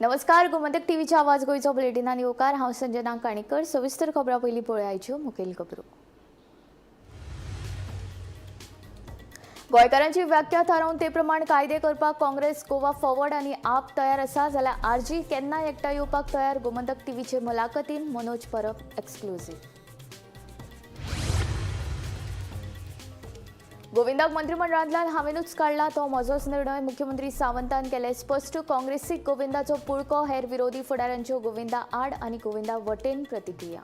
नमस्कार, गोमंतक टीव्हीच्या आवाज गोंयचो बुलेटिनान येवकार. हांव संजना काणेकर. सविस्तर खबरां पयलीं पळयाच्यो मुखेल खबरो. गोंयकारांची व्याख्या थारावन ते प्रमाण कायदे करपाक काँग्रेस, गोवा फॉरवर्ड आनी आप तयार आसा, जाल्यार आरजी केन्ना एकठांय येवपाक तयार? गोमंतक टीव्हीचे मुलाखतीन मनोज परब एक्सक्लुझीव. गोविंदाक मंत्रिमंडळांतल्यान हांवेनूच काडला, तो म्हजोच निर्णय, मुख्यमंत्री सावंतान केले स्पश्ट. काँग्रेसीक गोविंदाचो पुळको, हेर विरोधी फुडाऱ्यांच्यो गोविंदा आड आनी गोविंदा वटेन प्रतिक्रिया.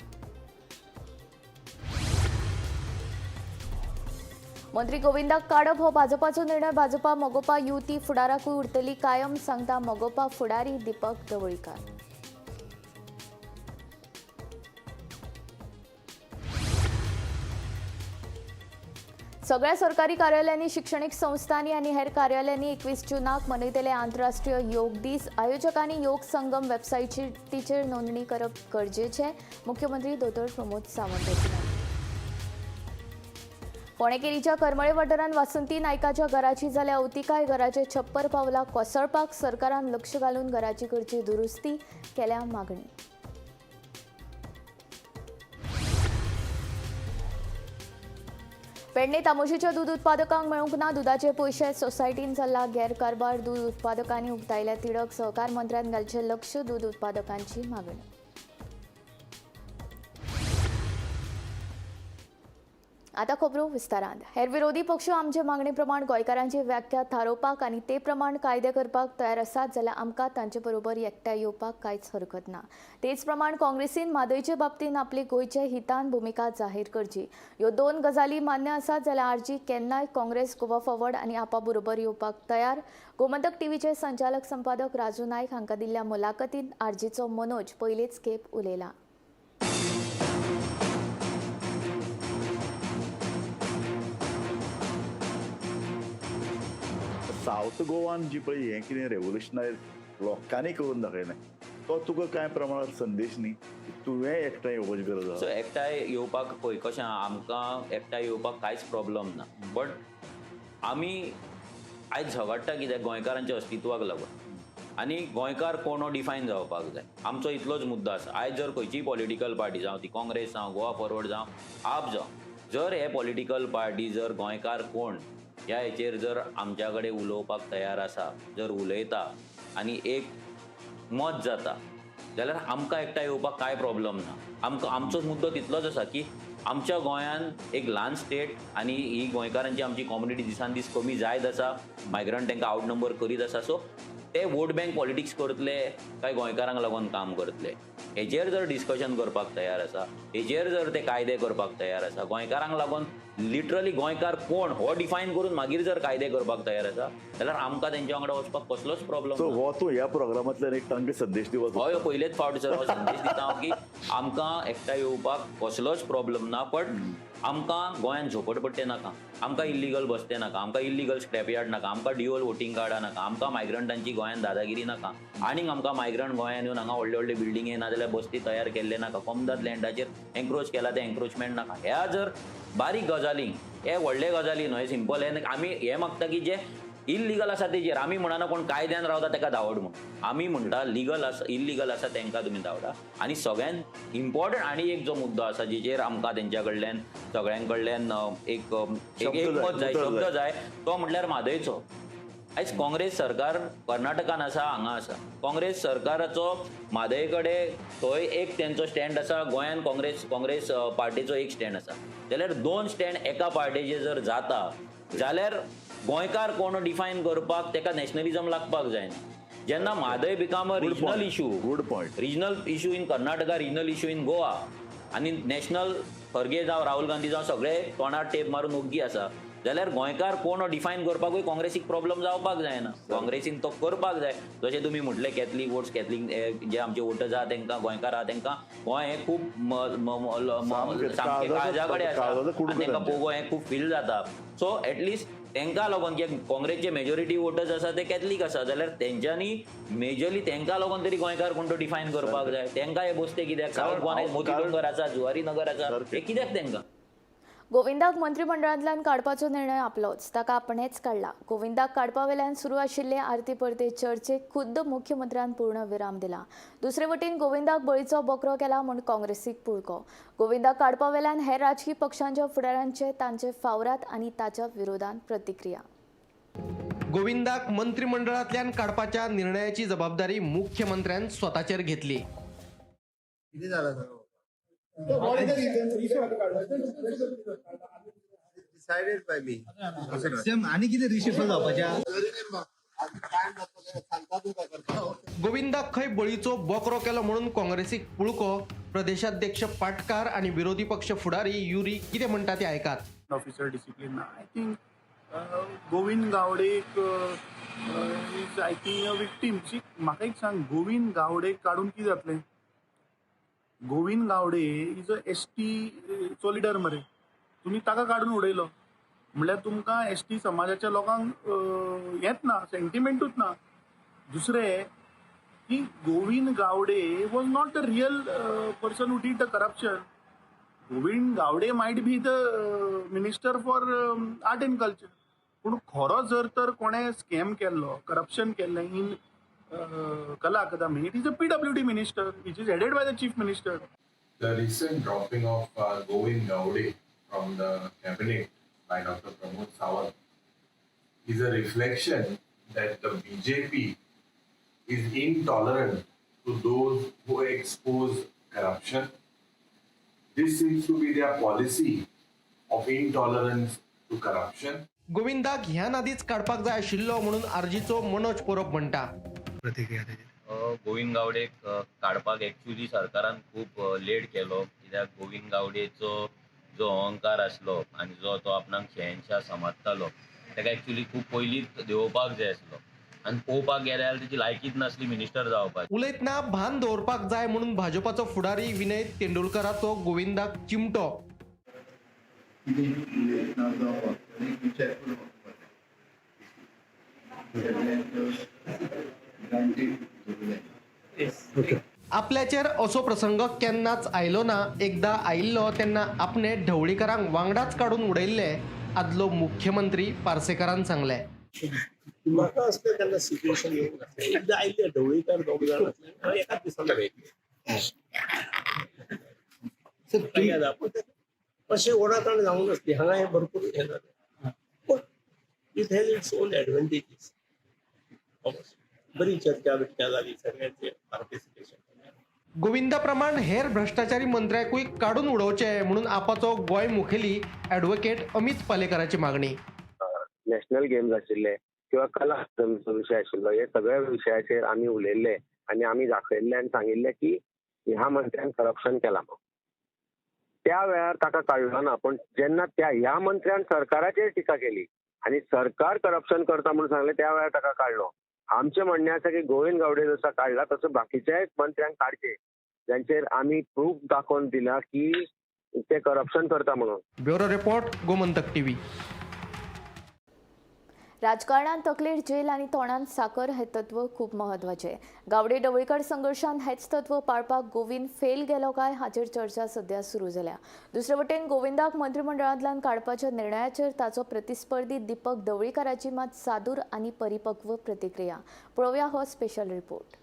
मंत्री गोविंदाक काडप हो भाजपाचो निर्णय, भाजपा मगोपा युती फुडाराकूय उरतली कायम, सांगता मगोपा फुडारी दीपक ढवळीकार. सगळ्या सरकारी कार्यालयांनी, शिक्षणीक संस्थांनी आनी हेर कार्यालयांनी 21 जूनाक मनयतले आंतरराष्ट्रीय योग दीस. आयोजकांनी योग संगम वेबसायटीचेर नोंदणी करप गरजेचें, मुख्यमंत्री दोतोर प्रमोद सावंत. फोंडेकेरीच्या करमळे वाठारांत वासंती नायकाच्या घराची जाल्या अवतिकाय. घराचे छप्पर पावला कोसळपाक, सरकारान लक्ष घालून घराची करची दुरुस्ती, केल्या मागणी. पेडणे तामोशीच्या दूद उत्पादकांक मेळूंक ना दुदाचे पयशे, सोसायटीन चल्ला गैरकारभार. दूद उत्पादकांनी उक्तायल्या तिडक, सहकार मंत्र्यान घालचें लक्ष, दूद उत्पादकांची मागणी. आता खबरो विस्तारांत. हेर विरोधी पक्ष आमचे मागणे प्रमाण गोंयकारांची व्याख्या थारोवपाक आनी ते प्रमाण कायदे करपाक तयार आसात, जाल्यार आमकां तांचे बरोबर एकठांय येवपाक कांयच हरकत ना. तेच प्रमाण काँग्रेसीन म्हादयचे बाबतींत आपली गोंयचे हितान भुमिका जाहीर करची. ह्यो दोन गजाली मान्य आसात जाल्यार आरजी केन्नाय काँग्रेस, गोवा फॉरवर्ड आनी आपा बरोबर येवपाक तयार. गोमंतक टीव्हीचे संचालक संपादक राजू नायक हांकां दिल्ल्या मुलाखतींत आरजीचो मनोज पयलेच खेप उलयला. सावथ गोवान जी पळय हें कितें रेवोल्युशनायज लोकांनी करून दाखयलें, तो तुका कांय प्रमाणात संदेश न्ही तुवें एकठांय येवपाची गरज आसा? सो एकठांय येवपाक पळय कशें, आमकां एकठांय येवपाक कांयच प्रॉब्लम ना, बट आमी आयज झगडटा कित्याक? गोंयकारांच्या अस्तित्वाक लागून. आनी गोंयकार कोण हो डिफायन जावपाक जाय, आमचो इतलोच मुद्दो आसा. आयज जर खंयचीय पॉलिटिकल पार्टी, जावं ती काँग्रेस जावं, गोवा फॉरवर्ड जावं, आप जावं, जर हे पॉलिटिकल पार्टी जर गोंयकार कोण ह्या हेचेर जर आमच्या कडेन उलोवपाक तयार आसा, जर उलयता आनी एक मत जाता, जाल्यार आमकां एकठांय येवपाक कांय प्रॉब्लम ना. आमकां आमचो मुद्दो तितलोच आसा की आमच्या गोंयान एक ल्हान स्टेट आनी ही गोंयकारांची आमची कॉम्युनिटी दिसान दीस कमी जायत आसा, मायग्रंट तांकां आवट नंबर करीत आसा. सो ते वोट बँक पॉलिटिक्स करतले काय गोंयकारांक लागून काम करतले, हेचेर जर डिस्कशन करपाक तयार आसा, हेचेर जर ते कायदे करपाक तयार आसा, गोंयकारांक लागून लिटरली गोंयकार कोण हो डिफायन करून मागीर जर कायदे करपाक तयार आसा, जाल्यार आमकां तेंच्या वांगडा वचपाक कसलोच प्रॉब्लम. सो हो तूं ह्या प्रोग्रामांतल्यान एक तांकां संदेश दिवपाक? हय, पयलेच फावट सर हो संदेश दिता हांव की आमकां एकठांय येवपाक कसलोच प्रॉब्लम ना, बट आमकां गोंयांत झोपडपट्टे नाका, आमकां इल्लिगल बसते नाका, आमकां इल्लिगल स्क्रॅप यार्ड नाका, आमकां ड्युअल वोटींग कार्डां नाका, आमकां मायग्रंटांची गोंयांत दादागिरी नाका, आनीक आमकां मायग्रंट गोंयांत येवन हांगा व्हडले व्हडले बिल्डिंगे नाजाल्यार बस्ती तयार केल्ले नाका, कोमदाद लँडाचेर एन्क्रोच केला ते एन्क्रोचमेंट नाका. ह्या जर बारीक गजाली, हे व्हडले गजाली न्हय, सिंपल. हे आमी हे मागता की जे इल्लिगल आसा तेजेर आमी म्हणना कोण कायद्यान रावता तेका धांवड म्हूण, आमी म्हणटा लिगल आसा इल्लिगल आसा तेंकां तुमी धांवडा. आनी सगळ्यान इम्पॉर्टंट आनी एक जो मुद्दो आसा जेचेर आमकां तेंच्या कडल्यान सगळ्यां कडल्यान एक एकमत जाय, शब्द जाय, तो म्हटल्यार म्हादयचो. आयज काँग्रेस सरकार कर्नाटकान आसा, हांगा आसा. काँग्रेस सरकाराचो म्हादय कडेन थंय एक तेंचो स्टँड आसा, गोंयान काँग्रेस पार्टीचो एक स्टँड आसा. जाल्यार दोन स्टँड एका पार्टीचे जर जाता जाल्यार गोंयकार कोण डिफायन करपाक तेका नॅशनलिझम लागपाक जायना. जेन्ना Mhadei become a regional issue, good point, regional issue in Karnataka, regional issue in Goa, आनी नॅशनल खरगे जावं राहुल गांधी जावं सगळे तोंडार टेप मारून ओग्गी आसा, जाल्यार गोंयकार कोण डिफायन करपाकूय काँग्रेसीक प्रॉब्लम जावपाक जायना. काँग्रेसीन तो करपाक जाय. जशें तुमी म्हटलें कॅथलीक वोट्स, कॅथलीक जे आमचे वोटर्स आहा तेंकां, गोंयकार आहा तेंकां गोंय हें खूब सामकें काळजा कडेन आसा आनी तेंकां पोगो हें खूब फील जाता. सो एटलिस्ट तेंकां लागून की काँग्रेसचे मेजॉरिटी वोटर्स आसा ते कॅथलीक आसा, जाल्यार तेंच्यांनी मेजरली तेंकां लागून तरी गोंयकार कोण तो डिफायन करपाक जाय. तेंकां हे बसते कित्याक? सावथ गोवा मोती डोंगर आसा, जुवारी नगर आसा, हे कित्याक तेंकां? गोविंदाक मंत्रिमंडळांतल्यान काडपाचो निर्णय आपलोच, ताका आपणेच काडला. गोविंदाक काडपा वेल्यान सुरू आशिल्ले आरती परते चर्चेक खुद्द मुख्यमंत्र्यान पूर्ण विराम दिला. दुसरे वटेन गोविंदाक बळीचो बकरो केला म्हूण काँग्रेसीक पुळको. गोविंदाक काडपा वेल्यान हेर राजकी पक्षांच्या फुडाऱ्यांचे तांचे फावरात आनी ताच्या विरोधान प्रतिक्रिया. गोविंदाक मंत्रिमंडळांतल्यान काडपाच्या निर्णयाची जबाबदारी मुख्यमंत्र्यान स्वताचेर घेतली. Decided by me. आणि किती रिशफल जावपाच्या? गोविंदाक खंय बळीचो बकरो केलो म्हणून काँग्रेसीक पुळको. प्रदेशाध्यक्ष पाटकार आणि विरोधी पक्ष फुडारी युरी कितें म्हणटा ते आयकात. ऑफिसर डिसिप्लीन ना. I think Govind गावडेक is I think a victim. म्हाका एक सांग, गोविंद गावडेक काडून कितें जातलें? Govind Gawde is a ST चो लिडर मरे. तुमी ताका काडून उडयलो म्हणल्यार तुमकां एसटी समाजाच्या लोकांक हेंच ना, सेंटिमेंटूच ना. दुसरें की Govind Gawde was not the real person who did the corruption. Govind Gawde might be the minister for art and culture, पूण खरो जर तर कोणें स्कॅम केल्लो, करप्शन केल्लें in Kala Akademi, it is a PWD minister which is headed by the chief minister. The recent dropping of Govind Gawde from the cabinet by Dr. Pramod Sawant is a reflection that the BJP is intolerant to those who expose corruption. This seems to be their policy of intolerance to corruption. गोविंदाक ह्यान आदींच काडपाक जाय आशिल्लो म्हणून आरजीचो मनोज परब म्हणटा. प्रतिक्रिया ताचेर? गोविंद गावडेक काडपाक एक्चुअली सरकारान खूब लेट केलो, कित्याक गोविंद गावडेचो जो अहंकार आसलो आनी जो तो आपणाक शहनशाह समजतालो ताका एक्चुअली खूब पयलींच देंवोवपाक जाय आसलो आनी पळोवपाक गेल्यार तेची लायकीच नासली मिनिस्टर जावपाची. उलयतना भान दवरपाक जाय म्हणून भाजपाचो फुडारी विनय तेंडुलकराचो गोविंदाक चिमटो. कितें उलयतना जावं वागतना एक विचार करून वागपाक जाय. सगळ्यांक ग्रांटेड धरूं जायना. आपल्याचेर असो प्रसंग केन्नाच आयलो ना, एकदा आयिल्लो तेन्ना आपणे ढवळीकारांक वांगडाच काडून उडयल्ले आदलो मुख्यमंत्री पार्सेकारान सांगलें. म्हाका असलें केन्ना सिच्युएशन येवंक नासलें. एकदां आयिल्ले ढवळीकार दोग जाण आसले, हांवें एकाच दिसा मेळिल्ले. पूण अशें ओडाताण जावंक नासली. हांगा हें भरपूर हें जालें, पूण it has its own advantages. बरी चर्चा बिर्चा जाली, सगळ्यांचे पार्टिसिपेशन. गोविंदा प्रमाण हेर भ्रष्टाचारी मंत्र्याकूय काडून उडोवचे म्हणून आपाचो गोंय मुखेली ॲडव्होकेट अमित पालेकाराची मागणी. नॅशनल गेम्स आशिल्ले किंवा कला अकादमीचो विशय आशिल्लो, हे सगळ्या विशयाचेर आमी उलयल्ले आनी आमी दाखयल्ले आनी सांगिल्ले की ह्या मंत्र्यान करप्शन केलां म्हणून. त्या वेळार ताका काडलो ना, पूण जेन्ना त्या ह्या मंत्र्यान सरकाराचेर टिका केली आनी सरकार करप्शन करता म्हणून सांगलें त्या वेळार ताका काडलो. आमचें म्हणणें आसा की गोविंद गावडे जसो काडला तसो बाकीच्याय मंत्र्यांक काडचे, जांचेर आमी प्रूफ दाखोवन दिला की ते करप्शन करता म्हणून. Bureau report, Gomantak TV. राजकारणात तकलेर जेल आनी तोंडान साकर हें तत्व खूब म्हत्वाचें. गावडे ढवळीकर संघर्शान हेच तत्व पाळपाक गोविंद फेल गेलो काय हाचेर चर्चा सध्या सुरू जाल्या. दुसरे वटेन गोविंदाक मंत्रिमंडळांतल्यान काडपाच्या निर्णयाचेर ताचो प्रतिस्पर्धी दीपक ढवळीकाराची मात सादूर आनी परिपक्व प्रतिक्रिया. पळोवया हो स्पेशल रिपोर्ट.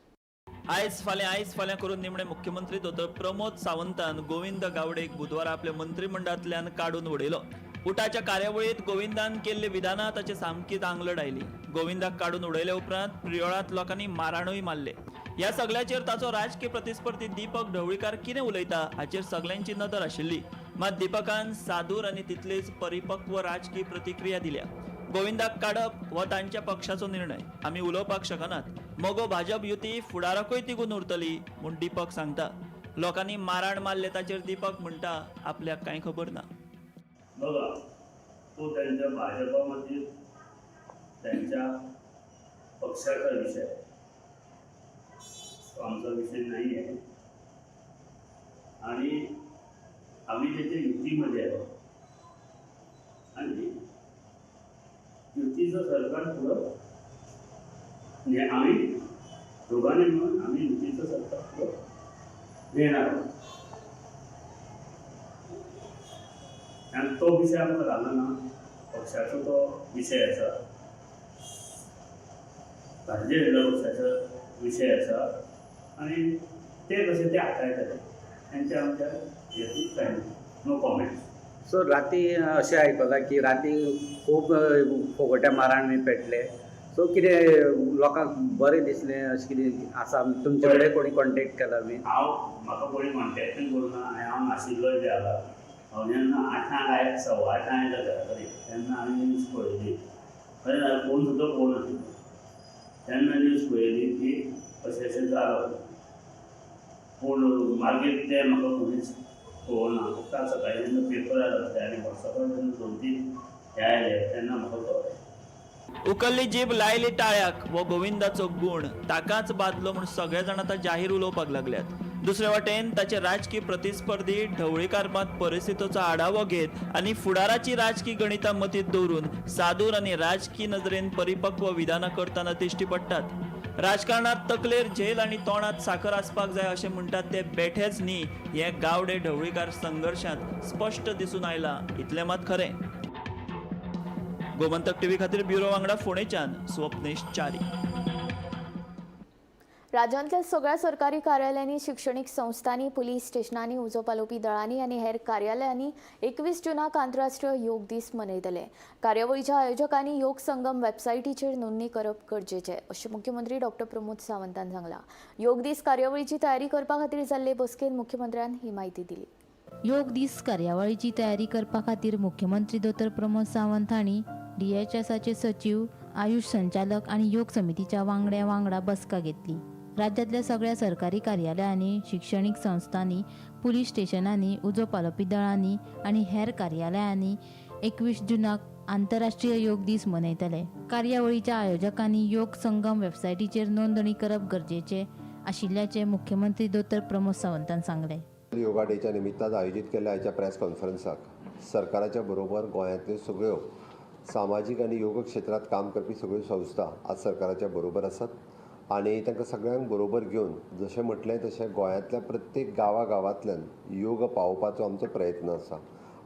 आयज फाल्यां करून निमणे मुख्यमंत्री दोतोर प्रमोद सावंतान गोविंद गावडेक बुधवारा आपल्या मंत्रिमंडळांतल्यान काडून उडयलो. उटाच्या कार्यावळींत गोविंदान केल्ली विधानां ताचे सामकीच आंगलट आयली. गोविंदाक काडून उडयले उपरांत प्रियोळांत लोकांनी माराणूय मारले. ह्या सगळ्याचेर ताचो राजकीय प्रतिस्पर्धी दीपक ढवळीकार कितें उलयता हाचेर सगल्यांची नदर आशिल्ली. मात दीपकान सादूर आनी तितलीच परिपक्व राजकीय प्रतिक्रिया दिल्या. गोविंदाक काडप हो तांच्या पक्षाचो निर्णय, आमी उलोवपाक शकनात. मगो भाजप युती फुडाराकूय तिगून उरतली म्हूण दीपक सांगता. लोकांनी माराण मारले ताचेर दीपक म्हणटा आपल्याक कांय खबर ना. बघा, तो त्यांच्या भाजपामधील त्यांच्या पक्षाचा विषय आहे, तो आमचा विषय नाही आहे. आणि आम्ही त्याच्या युतीमध्ये आहोत आणि युतीचं सरकार पुढं आम्ही दोघांनी मिळून आम्ही युतीचं सरकार पुढं नेणार आहोत. आणि तो तो विशय आमकां घालना ना, पक्षाचो तो विशय आसा, भारतीय जनता पक्षाचो विशय आसा आनी ते कशे ते हाताळटले तेंच्या आमच्या हेतून कांय ना. No comments. सो राती अशें आयकलां की राती खूब फोगोट्या माराण बी पेटले, सो कितें लोकांक बरें दिसलें अशें कितें आसा तुमचे कडेन कोणी कॉन्टेक्ट केला बी? हांव म्हाका कोणी कॉन्टेक्टूय करूं ना आनी हांव नाशिल्लोय बी हांगा. हांव जेन्ना 8 आयलो, 8:15 आयलो घरा कडेन तेन्ना हांवें न्यूज पळयली. खरें जाल्यार फोन सुद्दां पळोवं नाशिल्लो. तेन्ना न्यूज पळयली की अशें अशें जालां, पूण मागीर तें म्हाका कोणीच कळना. फक्त सकाळीं जेन्ना पेपर आयलो आनी वॉट्सॅपार जेन्ना 2-3 हे आयले तेन्ना म्हाका कळ्ळें. उकल्ली जीब लायली टाळ्याक हो गोविंदाचो गूण, ताकाच बादलो म्हूण सगळे जाण आतां जाहीर उलोवपाक लागल्यात. दुसरे वाटेन ताचे राजकी प्रतिस्पर्धी ढवळीकार मात परिस्थितीचो आढावो घेत आनी फुडाराची राजकी गणितां मतींत दवरून सादूर आनी राजकी नदरेन परिपक्व विधानां करतना दिश्टी पडटात. राजकारणात तकलेर झेल आनी तोंडात साखर आसपाक जाय अशें म्हणटात ते बेठेच न्ही हें गावडे ढवळीकार संघर्शांत स्पश्ट दिसून आयलां इतलें मात खरें. गोमंतक टीव्ही खातीर ब्युरो वांगडा फोंडेच्यान स्वप्नेश च्यारी. राज्यांतल्या सगळ्या सरकारी कार्यालयांनी, शिक्षणीक संस्थांनी, पुलीस स्टेशनांनी, उजो पालोवपी दळांनी आनी हेर कार्यालयांनी 21 जूनाक आंतरराष्ट्रीय योग दीस मनयतले. कार्यावळीच्या आयोजकांनी योग संगम वेबसायटीचेर नोंदणी करप गरजेचें अशें मुख्यमंत्री डॉक्टर प्रमोद सावंतान सांगलां. योग दीस कार्यावळीची तयारी करपा खातीर जाल्ले बसकेंत मुख्यमंत्र्यान ही म्हायती दिली. योग दीस कार्यावळीची तयारी करपा खातीर मुख्यमंत्री दोतोर प्रमोद सावंत हांणी डीएचएसाचे सचीव, आयुष संचालक आनी योग समितीच्या वांगड्या वांगडा बसका घेतली. राज्यांतल्या सगळ्या सरकारी कार्यालयांनी, शिक्षणीक संस्थांनी, पुलीस स्टेशनांनी, उजो पालोवपी दळांनी आनी हेर कार्यालयांनी 21 जूनाक आंतरराष्ट्रीय योग दीस मनयतले. कार्यावळीच्या आयोजकांनी योग संगम वेबसायटीचेर नोंदणी करप गरजेचें आशिल्ल्याचें मुख्यमंत्री दोतोर प्रमोद सावंतान सांगलें. योगा डेच्या निमित्तान आयोजीत केल्ल्या आयच्या प्रेस कॉन्फरन्साक सरकाराच्या बरोबर गोंयांतल्यो सगळ्यो सामाजीक आनी योग क्षेत्रांत काम करपी सगळ्यो संस्था आज सरकाराच्या बरोबर आसात आनी तांकां सगळ्यांक बरोबर घेवन जशें म्हटलें तशें गोंयांतल्या प्रत्येक गांवा गांवांतल्यान योग पावोवपाचो आमचो प्रयत्न आसा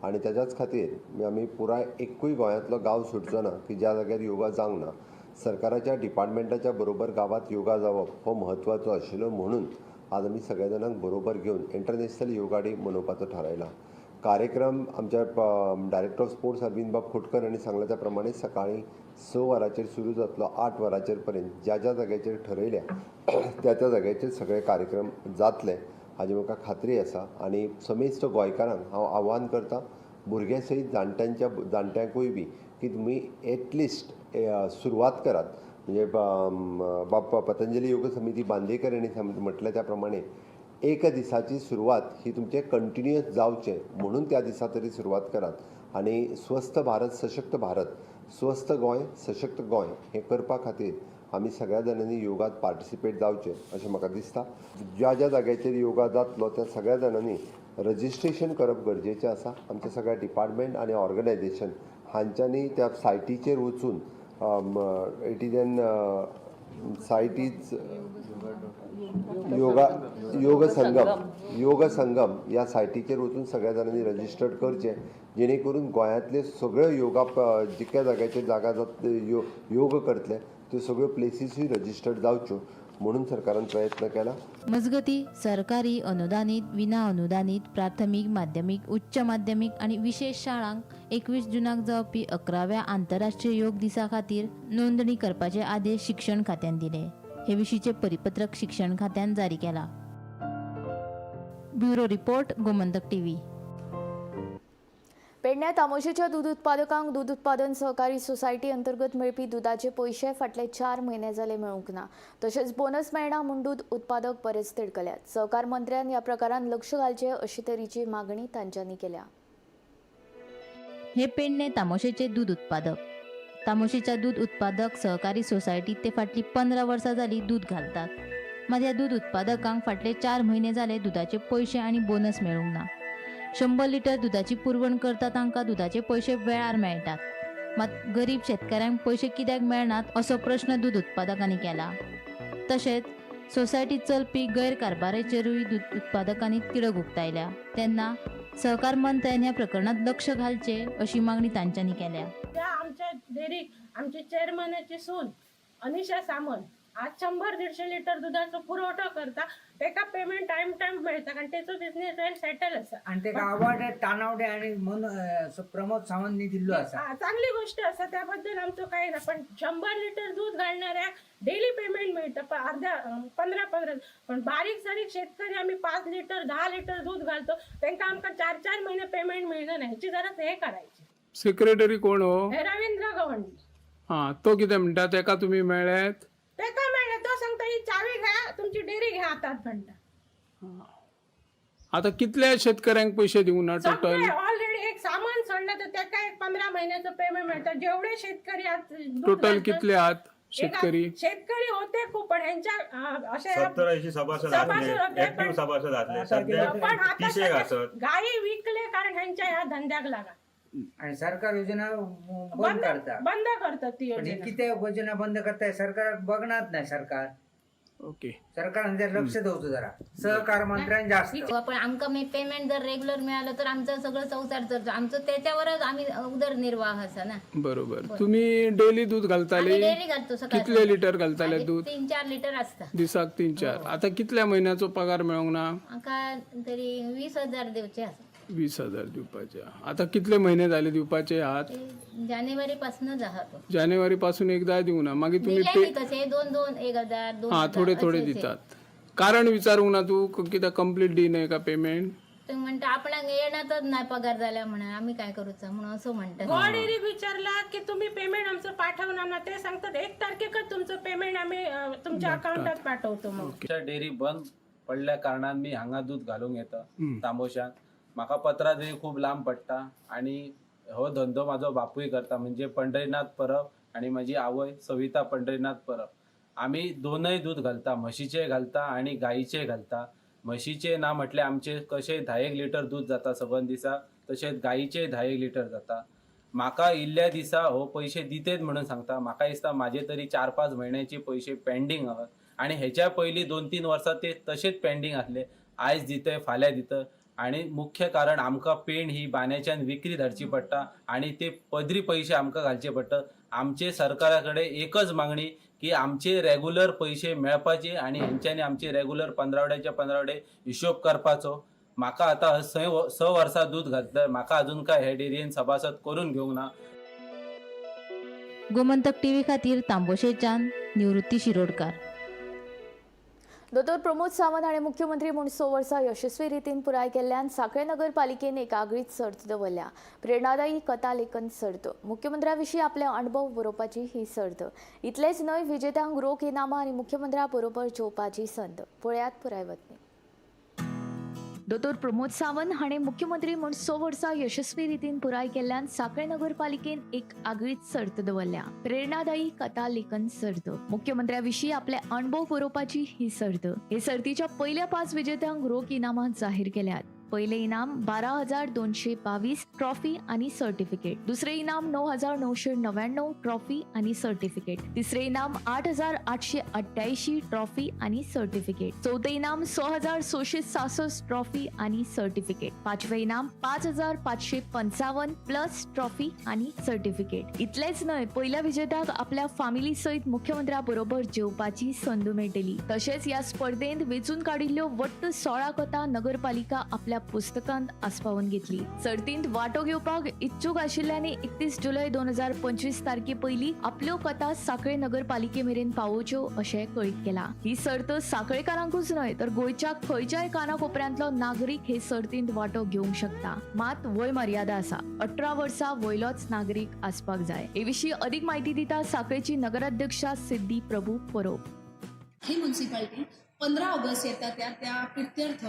आनी ताच्याच खातीर आमी पुराय एकूय गोंयांतलो गांव सुटचो ना की ज्या जाग्यार योगा जावंक ना. सरकाराच्या डिपार्टमेंटाच्या बरोबर गांवांत योगा जावप हो म्हत्वाचो आशिल्लो म्हणून आज आमी सगळ्या जाणांक बरोबर घेवन इंटरनॅशनल योगा डे मनोवपाचो थारायला. कार्यक्रम आमच्या डायरेक्टर ऑफ स्पोर्ट्स अरविंद बाब खोटकर हांणी सांगला त्या प्रमाणे सकाळीं 6 वरांचेर सुरू जातलो, 8 वरांचेर पर्यंत ज्या ज्या जाग्याचेर ठरयल्या त्या त्या जाग्याचेर सगळे कार्यक्रम जातले हाजी म्हाका खात्री आसा. आनी समेस्त गोंयकारांक हांव आव्हान करता, भुरग्यां सयत जाणट्यांकूय बी की तुमी एटलिस्ट सुरवात करात. म्हणजे बाप्पा पतंजली योग समिती बांदेकर हांणी म्हटलें त्या प्रमाणे एका दिसाची सुरवात ही तुमचें कंटिन्युअस जावचें म्हणून त्या दिसा तरी सुरवात करात आनी स्वस्थ भारत सशक्त भारत, स्वस्थ गोंय सशक्त गोंय हें करपा खातीर आमी सगळ्या जाणांनी योगात पार्टिसिपेट जावचें अशें म्हाका दिसता. ज्या ज्या जाग्याचेर योगा जातलो त्या सगळ्या जाणांनी रजिस्ट्रेशन करप गरजेचें आसा. आमच्या सगळ्या डिपार्टमेंट आनी ऑर्गनायजेशन हांच्यांनी त्या सायटीचेर वचून it is an site is yoga Yoga Sangam, Yoga Sangam ह्या सायटीचेर वचून सगळ्या जाणांनी रजिस्टर्ड करचें जेणे करून गोंयांतले सगळ्यो योगा जितक्या जाग्याचेर जागा जात योग करतले त्यो सगळ्यो प्लेसीसूय रजिस्टर्ड जावच्यो म्हणून सरकारान प्रयत्न केला. मजगती सरकारी, अनुदानीत, विना अनुदानीत, प्राथमीक, माध्यमीक, उच्च माध्यमीक आनी विशेश शाळांक 21 जूनाक जावपी 11व्या आंतरराष्ट्रीय योग दिसा खातीर नोंदणी करपाचे आदेश शिक्षण खात्यान दिले. हे विशींचे परिपत्रक शिक्षण खात्यान जारी केला. Bureau report, Gomantak TV. पेडण्या तामोशेच्या दूद उत्पादकांक दूद उत्पादन सहकारी सोसायटी अंतर्गत मेळपी दुदाचे पयशे फाटले 4 म्हयने जाले मेळूंक ना. तशेंच बोनस मेळना म्हूण दूद उत्पादक बरेच तिडकल्यात. सहकार मंत्र्यान ह्या प्रकारान लक्ष घालचें अशी तरेची मागणी तांच्यांनी केल्या. हे पेडणे तामोशेचे दूद उत्पादक. तामोशेच्या दूद उत्पादक सहकारी सोसायटीत ते फाटलीं 15 वर्सां जालीं दूद घालतात. मात ह्या दूद उत्पादकांक फाटले 4 म्हयने जाले दुदाचे पयशे आनी बोनस मेळूंक ना. 100 लिटर दुदाची पुरवण करता तांकां दुदाचे पयशे वेळार मेळटात, मात गरीब शेतकाऱ्यांक पयशे कित्याक मेळनात असो प्रश्न दूद उत्पादकांनी केला. तशेंच सोसायटीत चलपी गैरकारभाराचेरूय दूद उत्पादकांनी तिडक उक्तायल्या. तेन्ना सहकार मंत्र्यान ह्या प्रकरणात लक्ष घालचे अशी मागणी तांच्यांनी केल्या. त्या आमच्या डेअरीक आमचे चेअरमॅनाची सून अनिशा सामंत आज 100-150 लिटर दुधाचो पुरवठो करता. तेका पेमेंट टायम टायम मेळटा कारण तेचो बिझनेस वेल सेटल आसा. आणि तेका अवॉर्ड तानावडे आणि प्रमोद सावंतनी दिल्लो आसा. चांगली गोष्ट आसा, त्याबद्दल आमचो काय ना. पण 100 लिटर दूध घालणाऱ्याक डेली पेमेंट मिळता अर्ध्या 15-15. पण बारीक सारीक शेतकरी आम्ही 5 लिटर 10 लिटर दूध घालतो, त्यांका आमकां 4-4 महिने पेमेंट मिळना. ह्याची जरा हे करायची. सेक्रेटरी कोण हो? रवींद्र गवंडी. हा, तो कितें म्हणटा? तेका तुमी मेळ्ळेत? तेका मेळ्ळे, तो सांगता ही चावी घ्या, तुमची डेअरी घ्या हातात म्हणटा. आता कितल्या शेतकऱ्यांक पैसे दिवंक ना टोटल? ऑलरेडी एक सामान सोडलं तर तेका एक 15 महिन्याचं पेमेंट मिळतं. जेवढे शेतकरी टोटल कितले आहात शेतकरी? शेतकरी होते खूप, पण ह्यांच्या असे 70-80 सभासद आसले, ऍक्टिव्ह सभासद आसले, सध्या 30 आसत. गायी विकले कारण ह्यांच्या ह्या धंद्याक लागा. आणि सरकार योजना बंद करता, बंद करतात ती योजना. किती योजना बंद करताय सरकार बघणार नाही सरकार. ओके, सरकार लक्ष दवचं जरा, सहकार मंत्र्यांनी जास्त. पण आमकां पेमेंट जर रेग्युलर मिळालं तर आमचं सगळं संसार चलतो, आमचं त्याच्यावरच आम्ही उदरनिर्वाह असा ना. बरोबर. तुम्ही डेली दूध घालताले? डेली घालतो सकाळी. कितले लिटर घालताले दूध? 3-4 लिटर असता दिसाक. 3-4. आता कितल्या महिन्याचो पगार मेळोंक ना? आमकां तरी 20,000 दिवचे आसा. 20,000 दिवपाचे. आता कितले महिने झाले दिवपाचे आहात? जानेवारी पासूनच आहात. जानेवारी पासून एकदा दिवना ना. मागीर तुम्ही तसे 2-2 1,000 2 हा थोडे थोडे दितात. कारण विचारूंक ना तू कित्याक कंप्लीट दी नाही का पेमेंट? तुम्ही म्हणता आपणाक येणारच नाही पगार झाल्या म्हणून आम्ही काय करूचा म्हणून असं म्हणतात. गोवा डेअरीक विचारला की तुम्ही पेमेंट आमचं पाठवणार ना, ते सांगतात 1 तारखेकच तुमचं पेमेंट आम्ही तुमच्या अकाउंटात पाठवतो. मग डेअरी बंद पडल्या कारणान मी हांगा दूध घालूंक येता तांबोशान. म्हाका पत्रादेवी खूब लांब पडटा आणि हो धंदो म्हाजो बापूय करता, म्हणजे पंढरीनाथ परब आणि म्हाजी आवय सविता पंढरीनाथ परब. आमी दोनय दूध घालता, म्हशीचे घालता आणि गायीचे घालता. म्हशीचे ना म्हटल्यार आमचे कशें 10 लिटर दूध जाता सबंद दिसा, तशेंच गायीचे 10 लिटर जाता. म्हाका इल्ल्या दिसा हो पयशे दितेत म्हणून सांगता. म्हाका दिसता म्हाजे तरी 4-5 म्हयन्याचे पयशे पेंडींग आहात आणि हेच्या पयलीं 2-3 वर्सां ते तशेंच पेंडींग आसले. आयज दितय फाल्यां दितय. आणि मुख्य कारण आमकां पेण ही बांद्याच्यान विक्री धाडची पडटा आणि ते पदरी पयशे आमकां घालचे पडटा. आमचे सरकारा कडेन एकच मागणी की आमचे रेगुलर पयशे मेळपाचे आणि हेंच्यांनी आमचे रेगुलर 15वड्याचे 15वडे हिशोब करपाचो. म्हाका आतां 6 वर्सां दूद घातलं, म्हाका अजून काय हे डेअरीन सभासद करून घेवंक ना. गोमंतक टीव्ही खातीर तांबोशेच्यान निवृत्ती शिरोडकार. दोतोर प्रमोद सावंत हाणें मुख्यमंत्री म्हूण 6 वर्सां यशस्वी रितीन पुराय केल्ल्यान सांखळे नगरपालिकेन एक आगळीच सर्त दवरल्या. प्रेरणादायी कथा लेखन सर्त. मुख्यमंत्र्या विशीं आपले अणभव बरोवपाची ही सर्त. इतलेंच न्हय, विजेत्यांक रोख इनामां आनी मुख्यमंत्र्या बरोबर जेवपाची संद. पळयात पुराय बातमी. दोतोर प्रमोद सावंत हाणें मुख्यमंत्री म्हूण 6 वर्सां यशस्वी रितीन पुराय केल्ल्यान सांखळे नगरपालिकेन एक आगळीच सर्त दवरल्या. प्रेरणादायी कथा लेखन सर्त. मुख्यमंत्र्या विशीं आपले अणभव बरोवपाची ही सर्त. हे सर्तीच्या पयल्या 5 विजेत्यांक रोख इनामां जाहीर केल्यात. पयले इनाम 12,222 ट्रॉफी आनी सर्टिफिकेट, दुसरे इनाम 9,999 ट्रॉफी आनी सर्टिफिकेट, तिसरे इनाम 8,888 ट्रॉफी आनी सर्टिफिकेट, चौथे इनाम 6,666 ट्रॉफी आनी सर्टिफिकेट, पांचवे इनाम 5,555 प्लस ट्रॉफी आनी सर्टिफिकेट. इतलेच न्हय, पयल्या विजेत्याक आपल्या फामिली सयत मुख्यमंत्र्या बरोबर जेवपाची संद मेळटली. तशेंच ह्या स्पर्धेंत वेंचून काडिल्ल्यो वट्ट 16 कथा नगरपालिका आपल्या पुस्तकांत आस्पावन घेतली. सर्तींत वांटो घेवपाक इच्छूक आशिल्ल्यांनी 31 जुलय 2025 तारखे पयली आपल्यो कथा सांखळे नगरपालिके मेरेन पावोवच्यो अशें कळीत केला. ही सर्त सांखळेकारांकूच न्हय तर गोंयच्या खंयच्याय कानाकोपऱ्यांतलो नागरीक हे सर्तींत वांटो घेवंक शकता. मात वय मर्यादा आसा, 18 वर्सां वयलोच नागरीक आसपाक जाय. हे विशीं अदीक म्हायती दिता सांखळेची नगराध्यक्षा सिद्धी प्रभू परोब. ही म्युन्सिपाल्टी 15 ऑगस्ट येता त्या त्या प्रित्यर्थ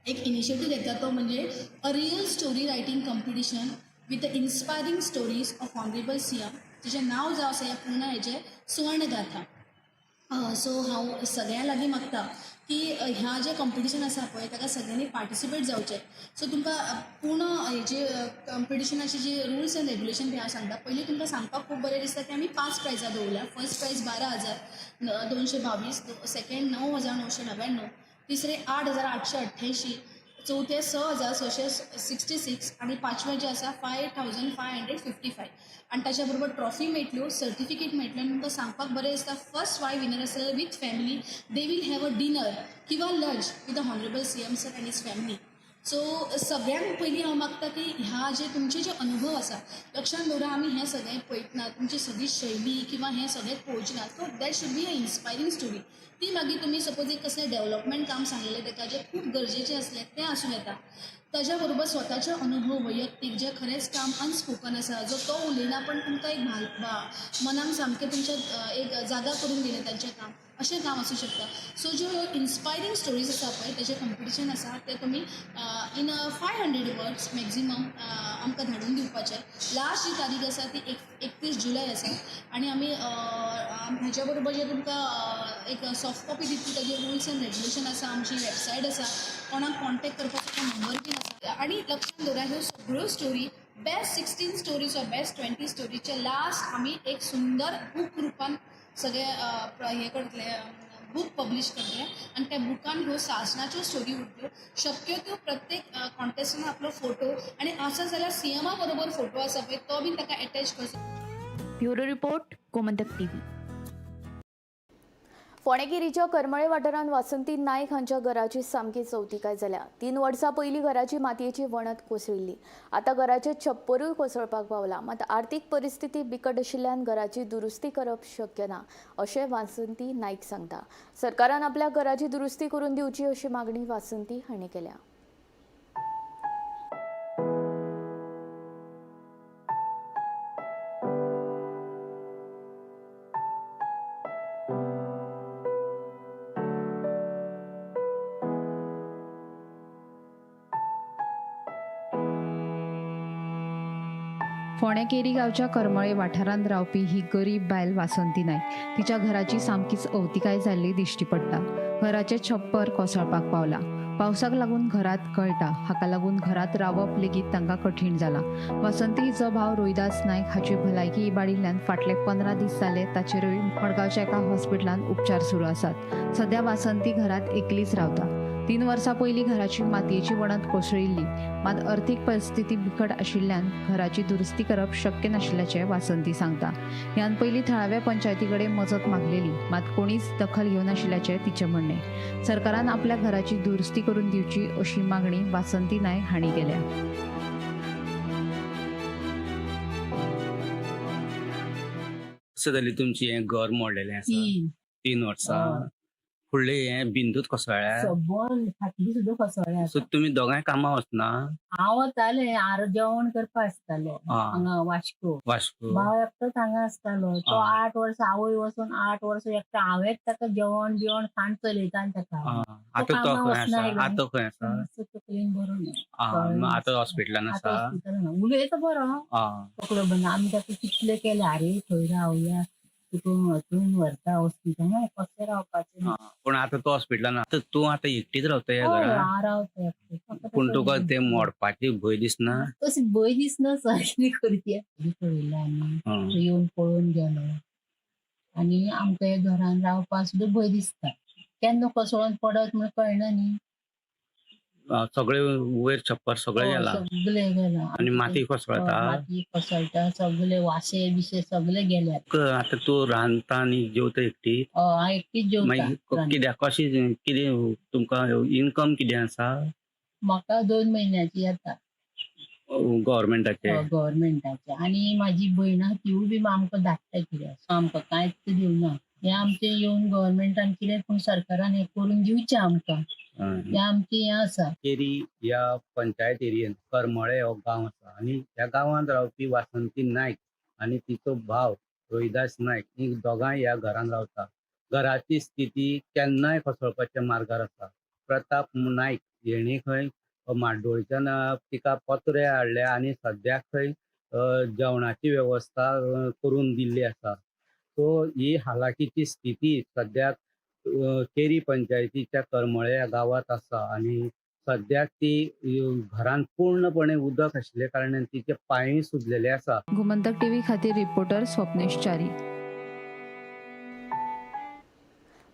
एक इनिशिएटीव घेतला, तो म्हणजे a real story writing competition with the inspiring stories of honourable CM, जेचें नांव जावं आसा ह्या पूर्ण हेजें सुवर्णगाथा. सो हांव सगळ्यां लागीं मागता की ह्या जें कॉम्पिटिशन आसा पळय ताका सगळ्यांनी पार्टिसिपेट जावचें. सो तुमकां पूर्ण हेजे कॉम्पिटिशनाचे जे रुल्स एंड रेगुलेशन ते हांव सांगता. पयलीं तुमकां सांगपाक खूब बरें दिसता की आमी 5 प्रायजां दवरल्या. फर्स्ट प्रायज 12,222, सेकंड 9,999, तिसरे 8,888, चवथें 6666 आनी पांचवें जें आसा 5555. आनी ताच्या बरोबर ट्रॉफी मेळटल्यो, सर्टिफिकेट मेळटल्यो. आनी तुमकां सांगपाक बरें दिसता, फर्स्ट 5 विनर आसतले with family, they will have a dinner किंवा lunch with the honourable CM sir and his family. So सगळ्यांत पयलीं हांव मागता की ह्या जे तुमचे जे अनुभव आसा लक्षांत दवरा, आमी हें सगळें पळयतना तुमची सगळी शैली किंवा हें सगळें पळोवचें ना. So that should be a inspiring story. ती मागीर तुमी सपोज एक कसलें डेवलपमेंट काम सांगलेलें ताका जें खूब गरजेचें आसलें तें आसूं येता. ताज्या बरोबर स्वताचे अनुभव वैयक्तीक जे खरेंच काम अनस्पोकन आसा, जो तो उलयना पण तुमकां एक मनाक सामकें तुमच्या एक जागा करून दिलें तांचें काम, अशें काम आसूं शकता. सो ज्यो ह्यो इन्स्पायरींग स्टोरीज आसा पळय तेजें कंपिटिशन आसा तें तुमी इन 500 वर्ड्स मॅक्झिमम आमकां धाडून दिवपाचें. लास्ट जी तारीख आसा ती 31 जुलय आसा. आनी आमी हाज्या बरोबर जे तुमकां एक सॉफ्ट कॉपी दितली ताजे रुल्स एंड रेग्युलेशन आसा, आमची वेबसायट आसा, कोणाक कॉन्टेक्ट करपाचो नंबर बीन आसा. आनी लक्षांत दवरा, ह्यो सगळ्यो story best 16 stories or best 20 स्टोरीचे last आमी एक सुंदर बूक रुपान सगळे हें करतले, बूक पब्लीश करतले आनी त्या बुकान ह्यो सासणाच्यो स्टोरी उरतल्यो. शक्य त्यो प्रत्येक कॉन्टेस्टंटान आपलो फोटो आनी आसा जाल्यार सीएमा बरोबर फोटो आसा पळय तो बीन ताका एटॅच करचो. Bureau report, Gomantak TV. फोंडेगिरीच्या करमळे वाठारांत वासंती नायक हांच्या घराची सामकी चवतिकाय जाल्या. 3 वर्सां पयलीं घराची मातयेची वणत कोसळिल्ली. आतां घराचें छप्परूय कोसळपाक पावला. मात आर्थीक परिस्थिती बिकट आशिल्ल्यान घराची दुरुस्ती करप शक्य ना अशें वासंती नायक सांगता. सरकारान आपल्या घराची दुरुस्ती करून दिवची अशी मागणी वासंती हांणी केल्या. फोंडें केरी गांवच्या करमळे वाठारांत रावपी ही गरीब बायल वासंती नायक. तिच्या घराची सामकीच अवतिकाय जाल्ली दिश्टी पडटा. घराचें छप्पर कोसळपाक पावला. पावसाक लागून घरांत गळटा. हाका लागून घरांत रावप लेगीत तांकां कठीण जालां. वासंती हिचो भाव रोहिदास नायक हाची भलायकी इबाडिल्ल्यान फाटले 15 दीस जाले ताचेरूय मडगांवच्या एका हॉस्पिटलांत उपचार सुरू आसात. सद्या वासंती घरांत एकलीच रावता. 3 वर्सां पयलीं घराची मातयेची वणत कोसळिल्ली. मात अर्थीक परिस्थिती बिकट आशिल्ल्यान घराची दुरुस्ती करप शक्य नाशिल्ल्याचें वासंती सांगता. ह्यान पयलीं थळाव्या पंचायती कडेन मजत मागलेली, मात कोणीच दखल घेवनाशिल्ल्याचें तिचें म्हणणें. सरकारान आपल्या घराची दुरुस्ती करून दिवची अशी मागणी वासंती नायक हांणी केल्या. कशें जालें तुमचें हें घर मोडलेलें आसा? 3 वर्सां. फुडले हें बिंदूच कोसळ्ळ्या, सबंद फाटली सुद्दां कोसळ्ळ्या. सो तुमी दोगांय कामां वचना? हांव वतालें, आर जेवण करपा आसतालें हांगा वास्को. वास्को भाव एकटोच हांगा आसतालो. तो 8 वर्सां आवय वचून 8 वर्सां एकटो हांवेंच ताका जेवण बिवण खाण चलयता ताका. आतां तो खंय आसा? आतां खंय आसा? तकलेन बरो ना. आतां हॉस्पिटलान आसा? उलयता बरो, तकलो बरो. आमी ताका कितलें केलें, आरे थंय रावया, तुका तूं व्हरता हॉस्पिटलान, कशें रावपाचें. पूण आतां तो हॉस्पिटलान, आतां तूं आतां एकटीच रावता ह्या घरांत? रावता एकटें. पूण तुका तें मोडपाची भंय दिसना? तशी भंय दिसना सर, कितें करया. पळयलें आमी, येवन पळोवन गेलो. आनी आमकां ह्या घरान रावपाक सुद्दां भंय दिसता, केन्ना कोसळोन पडत म्हूण कळना न्ही. सगळे वयर छप्पर सगळे गेला, सगळे गेला आनी माती कोसळता. माती कोसळटा, सगळे वाशे बिशे सगळे गेल्यात. आतां तूं रांदता आनी जेवता एकटी? हांव एकटीच जेवता. मागीर कित्याक कशें कितें तुमकां इनकम कितें आसा? म्हाका 2 म्हयन्याची येता गव्हर्मेंटाचे. गव्हर्मेंटाचे. आनी म्हाजी भयण आहा तिवूय बी आमकां धाडटा कितें, आमकां कांयच दिवना. हें आमचें येवन गव्हर्मेंटान कितें पूण सरकारान हें करून दिवचें आमकां, हें आमचें हें आसा. केरी ह्या पंचायत एरियेन करमळे हो गांव आसा आनी ह्या गांवांत रावपी वासंती नायक आनी तिचो भाव रोहिदास नायक ही दोगांय ह्या घरांत रावता. घराची स्थिती केन्नाय कोसळपाच्या मार्गार आसा. प्रताप नायक हेणी खंय माड्डोळच्यान तिका पत्रे हाडले आनी सद्याक खंय जेवणाची वेवस्था करून दिल्ली आसा. सो ही हालाकीची स्थिती सद्याक केरी पंचायतीच्या करमळे ह्या गांवांत आसा आनी सद्याक ती घरांत पूर्णपणे उदक आशिल्ल्या कारणान तिचे पांयूय सुजलेले आसा. गोमंतक टीव्ही खातीर रिपोर्टर स्वप्नेश च्यारी.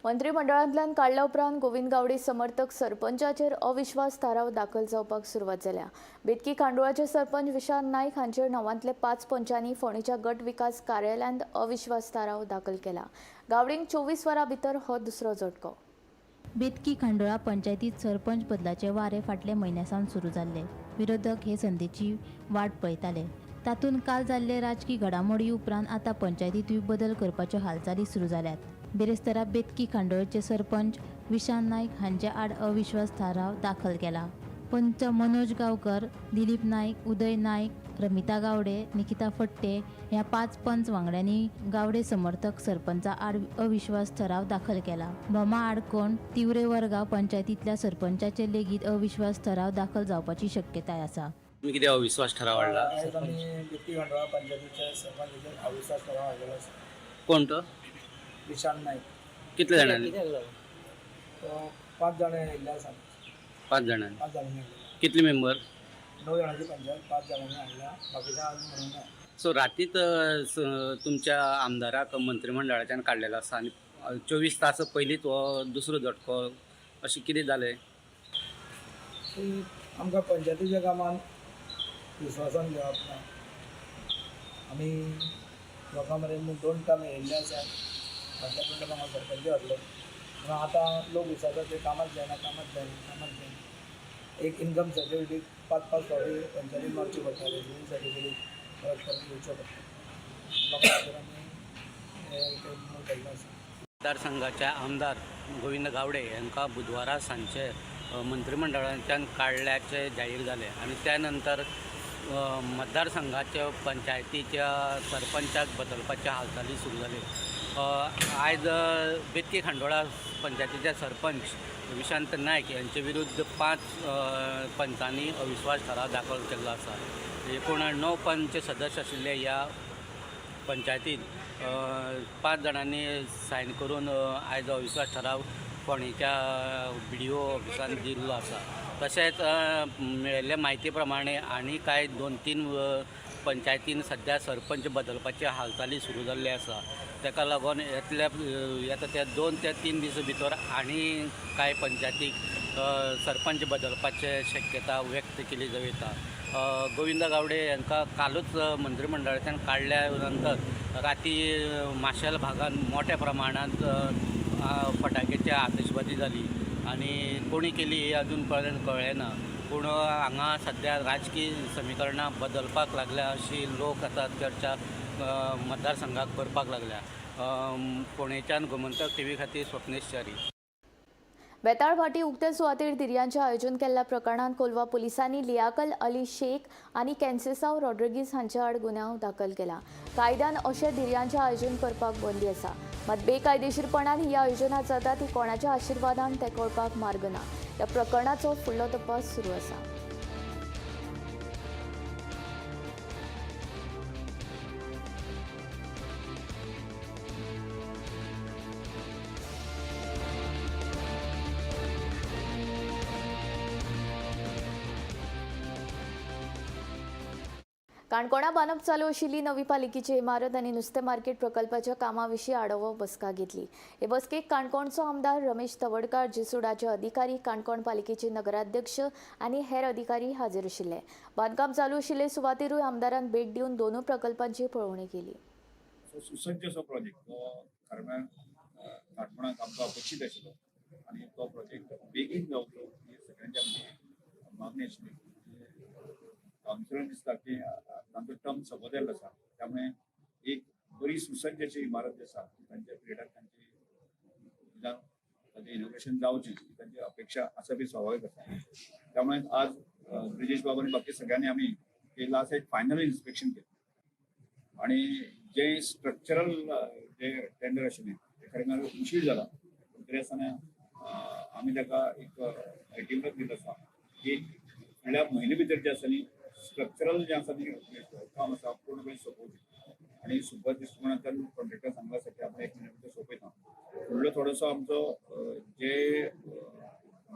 मंत्रिमंडळांतल्यान काडल्या उपरांत गोविंद गावडे समर्थक सरपंचाचेर अविश्वास थाराव दाखल जावपाक सुरवात जाल्या. बेतकी खांडोळाचे सरपंच विशाल नायक हांचेर 9 5 पंचांनी फोंडेच्या गट विकास कार्यालयांत अविश्वास थाराव दाखल केला. गावडेंक 24 वरां भितर हो दुसरो झटको. बेतकी खांडोळा पंचायतीत सरपंच बदलाचे वारे फाटल्या म्हयन्या सावन सुरू जाल्ले. विरोधक हे संदेची वाट पळयताले. तातूंत काल जाल्ले राजकी घडामोडी उपरांत आतां पंचायतींतूय बदल करपाच्यो हालचाली सुरू जाल्यात. बिरेस्तारा बेतकी खांडोळचे सरपंच विशाल नायक हांचे आड अविश्वास थाराव दाखल केला. पंच मनोज गांवकर, दिलीप नायक, उदय नायक, रमिता गावडे, निकिता फट्टे ह्या 5 पंच वांगड्यांनी गावडे समर्थक सरपंचा आड अविश्वास थाराव दाखल केला. भोमा आडकोण, तिवरे वर्गाव पंचायतींतल्या सरपंचाचेर लेगीत अविश्वास थाराव दाखल जावपाची शक्यताय आसा. तुमी कितें अविश्वास ठराव हाडला? आमी बेतकी खांडोळा पंचायतीच्या सरपंचाचेर अविश्वास ठराव हाडलेलो आसा. कोण तो? विशाल नायक. कितले जाणांनी? 5 जाणां येयल्ले आसा. 5 जाणांनी? 5 जाणांनी हाडलेले. कितले मेंबर? 9 जाणांची पंचायत, 5 जाणांनी हाडल्या, बाकीच्या अजून म्हणूंक ना. सो रातीत तुमच्या आमदाराक मंत्रिमंडळाच्यान काडलेलो आसा आनी 24 तास पयलींच हो दुसरो झटको, अशें कितें जालें? आमकां पंचायतीच्या कामांत विस्वासान घेवप ना. आमी लोकां मेरेन 2 टर्म येयल्ले आसा. फाटल्या 2 टर्माक हांव सरपंच आसलो. पूण आतां लोक विचारतात ते कामाच जायना, कामाच जायना, कामाच जायना. एक इनकम सर्टिफिकेट 5-5 फावटी पंचायतीन मारची पडटा, रेजिडन्स सर्टिफिकेट परत परत घेवचो पडटा. लोकां खातीर आमी हें केल्लें आसा. मतदारसंघाचे आमदार गोविंद गावडे हांकां बुधवारा सांजचे मंत्रिमंडळाच्यान काडल्याचे जाहीर जालें आनी त्या नंतर मतदारसंघाच्या पंचायतीच्या सरपंचाक बदलपाच्या हालचाली सुरू जाल्यो. आयज बेतकी खांडोळा पंचायतीचे सरपंच विशांत नायक यांचे विरुद्ध 5 पंचांनी अविश्वास ठराव दाखल केल्लो आसा. एकूण 9 पंच सदस्य आशिल्ले ह्या पंचायतीन 5 जाणांनी सायन करून आयज अविश्वास ठराव फोंडेच्या बी डी ओ ऑफिसान दिल्लो आसा. तशेंच मेळिल्ले म्हायती प्रमाणे आनी कांय 2-3 पंचायतीन सद्या सरपंच बदलपाची हालचाली सुरू जाल्ली आसा. ताका लागून येतल्या येता त्या 2 ते 3 दीस भितर आनी कांय पंचायतीक सरपंच बदलपाचे शक्यता व्यक्त केली जावं येता. गोविंद गावडे हांकां कालूच मंत्रिमंडळाच्यान काडल्या नंतर राती माशेल भागान मोठ्या प्रमाणांत फटाक्याची आतशबाजी जाली आनी कोणी केली हे अजून पर्यंत कळ्ळें ना. पूण हांगा सद्या राजकीय समीकरणां बदलपाक लागल्या अशी लोक आतां चर्चा मतदारसंघाक करपाक लागल्या. फोंडेच्यान गोमंतक टीव्ही खातीर स्वप्नेश च्यारी. बेताळभाटी उक्ते सुवातेर धिरयांचें आयोजन केल्ल्या प्रकरणांत कोलवा पुलिसांनी लियाकल अली शेख आनी कॅन्सेसाव रॉड्रिगीज हांचे आड गुन्यांव दाखल केला. कायद्यान अशें धिरयांचें आयोजन करपाक बंदी आसा. मात बेकायदेशीरपणान ही आयोजनां जाता ती कोणाच्या आशिर्वादान तें कळपाक मार्ग ना. ह्या प्रकरणाचो फुडलो तपास सुरू आसा. काणकोणा बांदप चालू आशिल्ली नवी पालिकेची इमारत आनी नुस्तें मार्केट प्रकल्पाच्या कामा विशीं आढावो बसका घेतली. हे बसकेक काणकोणचो आमदार रमेश तवडकार, जिसुडाचे अधिकारी, काणकोण पालिकेचे नगराध्यक्ष आनी हेर अधिकारी हाजीर आशिल्ले. बांदकाम चालू आशिल्ले सुवातेरूय आमदारान भेट दिवन दोनूय प्रकल्पांची पळोवणी केली. सुसज्ज असो प्रोजेक्ट तो खरें म्हळ्यार काणकोणाक आमकां अपेक्षीत आशिल्लो आनी तो प्रोजेक्ट बेगीन जावचो ही सगळ्यांची आमची मागणी आशिल्ली. कावन्सिलर दिसता की तांचो टर्म सोंपत आयिल्लो आसा, त्यामुळे एक बरी सुसज्ज अशी इमारत जी आसा तांच्या पिरियडाक तांची तांचें इनोग्रेशन जावचें ही तांची अपेक्षा आसा बी स्वाभावीक आसा. त्यामुळे आज ब्रिजेश बाबू आनी बाकी सगळ्यांनी आमी लास्ट एक फायनल इन्स्पेक्शन केलें आनी जें स्ट्रक्चरल जे टेंडर आशिल्लें तें खरें म्हळ्यार उशीर जाला, पूण तरी आसतना आमी ताका एक अल्टिमेटम दिल्लो आसा की फुडल्या म्हयने भितर जें आसा न्ही स्ट्रक्चरल जें आसा न्ही काम आसा पूर्णपणे सोंपोवचें आनी सुपर दृश्टिकोणांतल्यान कॉन्ट्रॅक्टर सांगला आसा की आपण 1 म्हयन्या भितर सोंपयता. फुडलो थोडोसो आमचो जे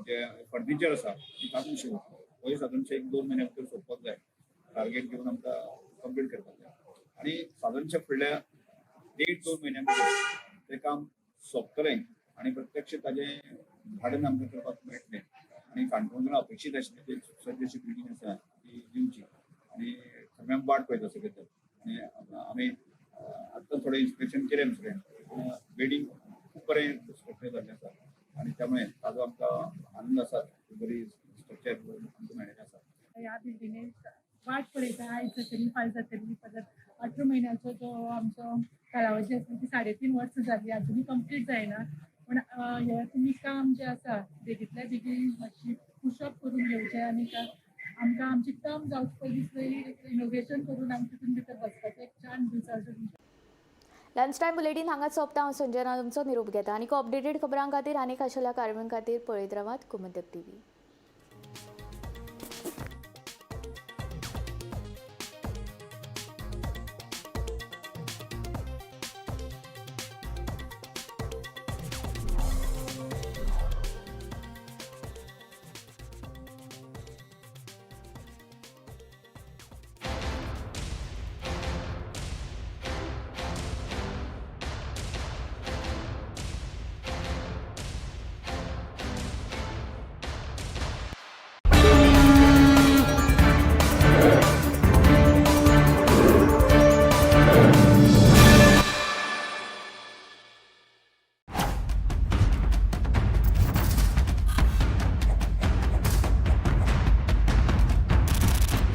जे फर्निचर आसा ती तातूंत शिवता होय सादारणशें 1-2 म्हयन्या भितर सोंपपाक जाय, टार्गेट घेवन आमकां कंप्लीट करपाक जाय आनी सादारणशें फुडल्या 1.5-2 म्हयन्या भितर तें काम सोंपतलें आनी आनी प्रत्यक्ष ताजें उद्घाटन आमकां करपाक मेळटलें आनी काणकोणकर अपेक्षीत आशिल्लें ते सद्य बिल्डींग आसा ती दिवची आनी सगळ्यांक वाट पळयता सगळे तर. आनी आमी आत्तां थोडें इन्स्पेक्शन केलें सगळें, बिल्डींग खूब बरें स्ट्रक्चर जाल्लें आसा आनी त्यामुळे ताजो आमकां आनंद आसा, बरी स्ट्रक्चर आमकां मेळिल्लें आसा. ह्या बिल्डिंगेक वाट पळयता, आयज जातली फाल्यां जातली. परत 18 म्हयन्याचो जो आमचो कालावधी आसा ती 3.5 वर्सां जाली, अजुनूय कंप्लीट जायना. पूण हें तुमी काम जें आसा बेगींतल्या बेगीन मातशी पुशअप करून घेवचें आनी आमकां आमची टर्म जावचे पयलींच इनोग्रेशन करून आमकां तितून भितर बसपाचो एक चान्स दिवचो अशें तुमचें. लंच टायम बुलेटीन हांगा सोंपता. हांव संजना तुमचो निरोप घेता आनी अपडेटेड खबरां खातीर आनी खाशेल्या कार्यावळीं खातीर पळयत रावात गोमंतक टीव्ही.